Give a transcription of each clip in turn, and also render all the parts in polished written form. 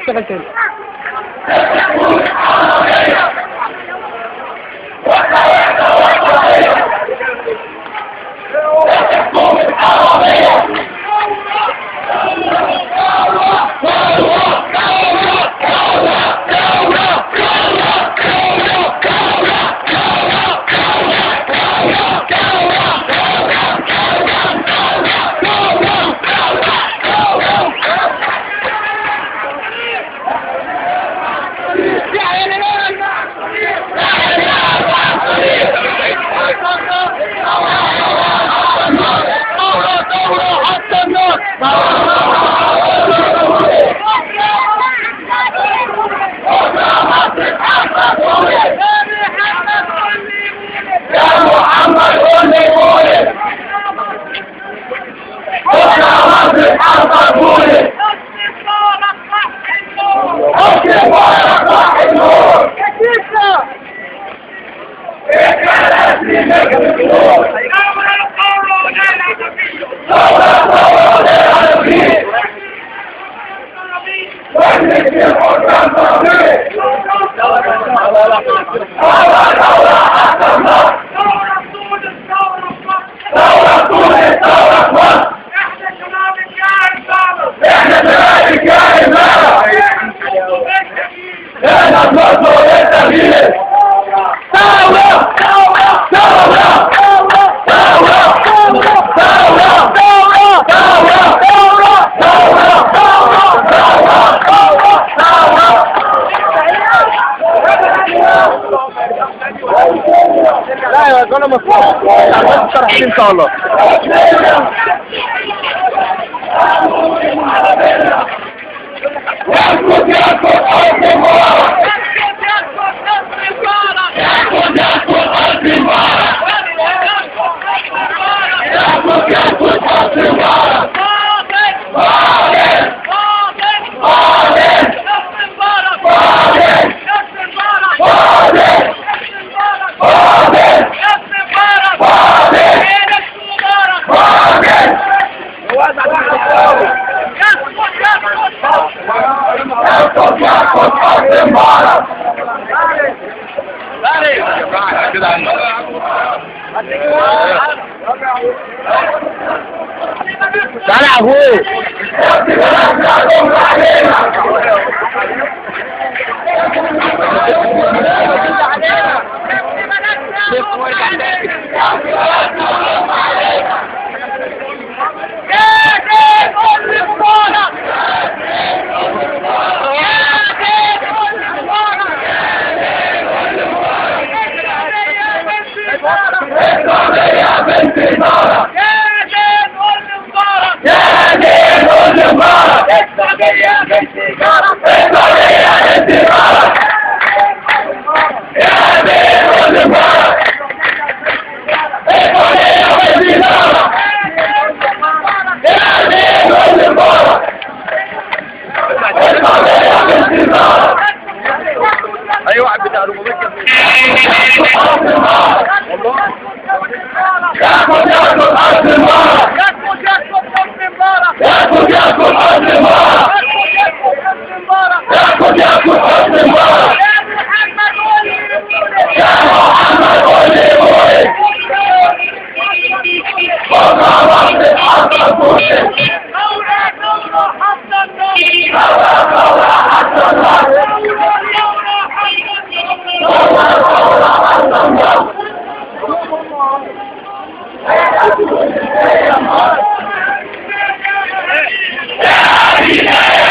اشتغل تاني. لا يا جماعة مفتوح ان شاء الله. تعالى يا ابوي. ايوه واحد بتاع 400 جنيه. Yeah!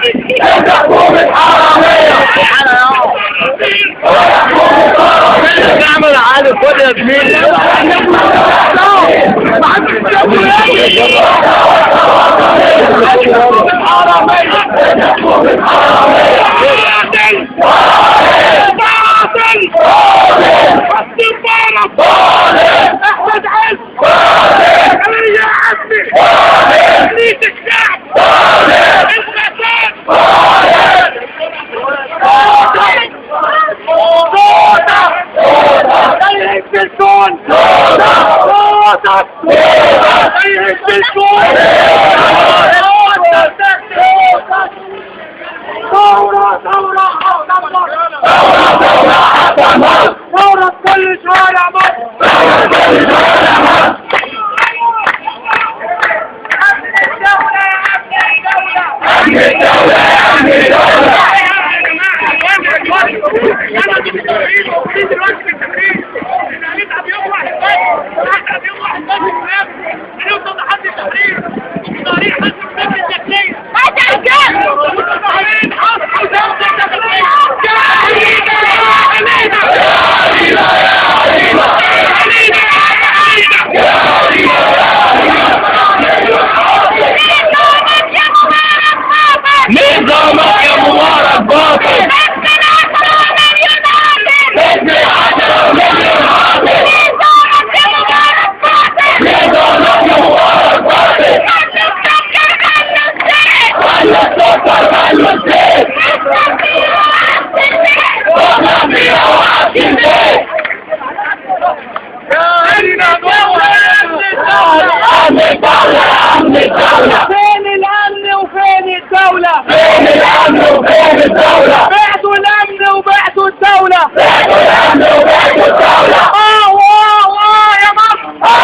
انت حكومة حرامية. اعمل عادي خد يا زميلي. احمد عز يا عمي ليت الشعب الكون صوتك صوتك الكون ثورة ثورة ثورة ثورة كل شوارع مصر. أمن الدولة يا أمن الدولة أمن الدولة يا أمن الدولة. أنا موجودين دلوقتي في التمرين. احنا هنتعب يوم واحد بس، هنتعب يوم واحد بس في الاخر هنوصل لحد التحرير. التحرير حد الفكر الداخلية. متظاهرين حصل دولة الداخلية. يا علينا يا علينا يا علينا يا علينا يا علينا. نظامك يا مبارك باطل. فين الأمن وفين الدولة؟ فين الأمن وفين الدولة؟ بعتوا الأمن وبعتوا الدولة. بعتوا الأمن وبعتوا الدولة. آه يا مصر. آه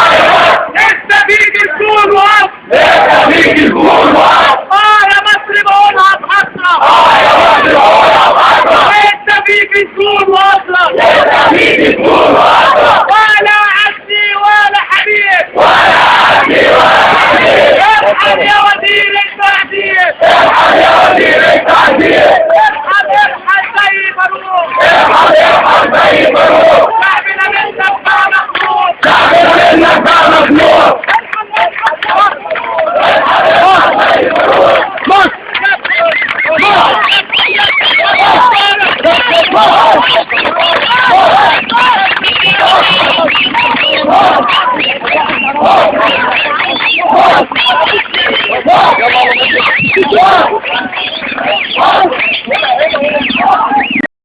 يا مصر. لسه فيك الكون وقف. لسه فيك الكون وقف. يا مصر بقولها بحسرة. يا مصر بقولها بحسرة. لسه فيك الكون واصلة. لسه فيك الكون واصلة. ولا عزي ولا حبيب. ولا عزي ولا حبيب. ارحم يا وزير التعديل. ارحم يا وزير التعديل. ارحم ارحم زي فاروق. ارحم ارحم زي فاروق. شعبنا منك بقى مخنوق. شعبنا منك بقى مخنوق.